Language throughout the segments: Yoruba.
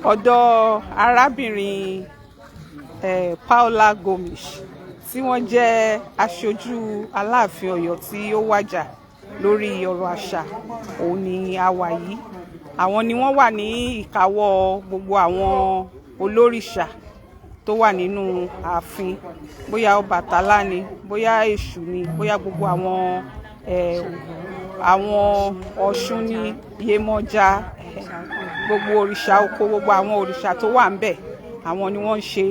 Ọ̀dọ̀ arábìnrin Paula Gomes, tí wọ́n jẹ́ aṣojú Aláàfin Ọ̀yọ́ tí ó wàjà lórí ọ̀rọ̀ àṣà, òun ni a wà yìí. Àwọn ni wọ́n wà ní ìkáwọ́ gbogbo àwọn olórìṣà tó wà nínú ààfin, bóyá Ọbàtálá ni, bóyá Èṣù ni, bóyá gbogbo àwọn Ọ̀ṣun ní Yemọja, gbogbo òrìṣà oko, gbogbo àwọn òrìṣà tó wà ń bẹ̀, àwọn ni wọ́n ń ṣe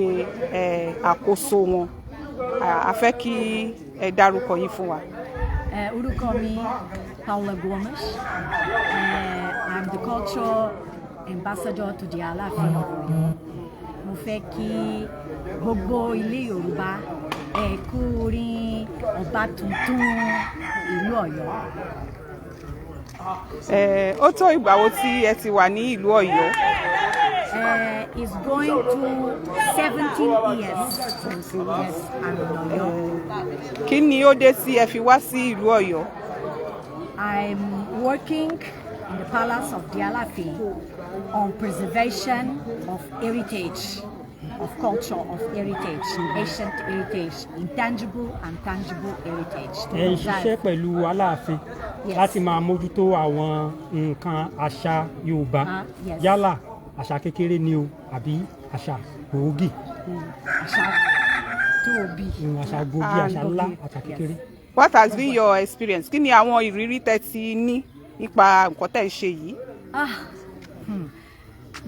àkóso wọn. A fẹ́ kí ẹ dárúkọ yín fún wa. Orúkọ mi Paula Gomes. I'm the culture ambassador to the Aláàfin of Ọ̀yọ́. Mo fẹ́ kí gbogbo ilé Yorùbá, ẹ kú orí ọba tuntun ìlú Ọ̀yọ́. Ó tó ìgbà wo tí ẹ ti wà ní ìlú Ọ̀yọ́? It's going to 17 years. Yes, I'm in Ọ̀yọ́. Kí ni ó dé tí ẹ fi wá sí ìlú Ọ̀yọ́? I'm working in the palace of the Alaafin on preservation of heritage, of culture, of heritage, ancient heritage, intangible and tangible heritage. To Ẹ ń ṣiṣẹ́ preserve. pẹ̀lú Aláàfin Yes. láti máa mójútó àwọn nǹkan àṣà Yorùbá, Ah, yes. yálà àṣà kékeré ni o àbí àṣà gbòógì. Àṣà tóbi. Àṣà gbòógì, àṣà ńlá, àṣà kékeré. What has been your experience? Kí ni àwọn ìrírí tẹ́ ti ní nípa nǹkan tẹ́ ń ṣe yìí? Ah.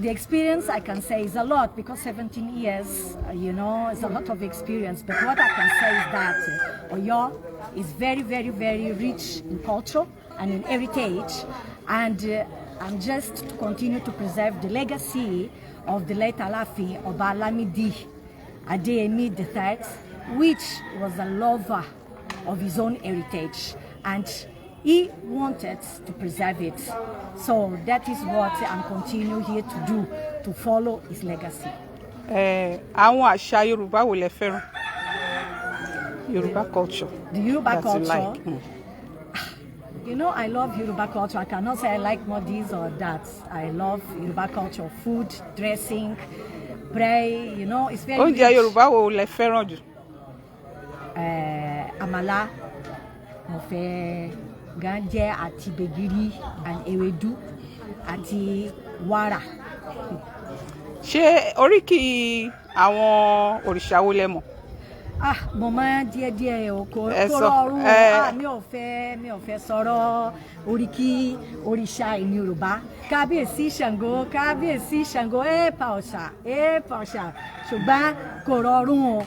The experience I can say is a lot because 17 years, is a lot of experience. But what I can say is that Oyo is very, very, very rich in culture and in heritage. And I'm just to continue to preserve the legacy of the late Alaafin Oba Lamidi Adeyemi III, which was a lover of his own heritage and he wanted to preserve it. So that is what I'm continue here to do, to follow his legacy. Àwọn àṣà Yorùbá wo lẹ fẹ́ràn? Yorùbá culture The Yoruba that you culture, like. I love Yoruba culture. I cannot say I like more this or that. I love Yoruba culture, food, dressing, pray, it's very Oúnjẹ rich. Yorùbá wo lẹ fẹ́ràn jù? Àmàlà, mo fẹ́ gan jẹ, àti gbẹ̀gìrì and ewédú àti wàrà. Ṣé oríkì àwọn òrìṣà wo lẹ mọ̀? Ah, mo máa ń díẹ̀díẹ̀ o, kò Ẹ kò sọ, rọrùn. Ah, mi ò fẹ́ sọ̀rọ̀ oríkì òrìṣà ìní Yorùbá. Kábíyèsí Ṣàngó, kábíyèsí Ṣàngó, ẹ pa ọ̀ṣà, ẹ pa ọ̀ṣà, ṣùgbọ́n kò rọrùn o.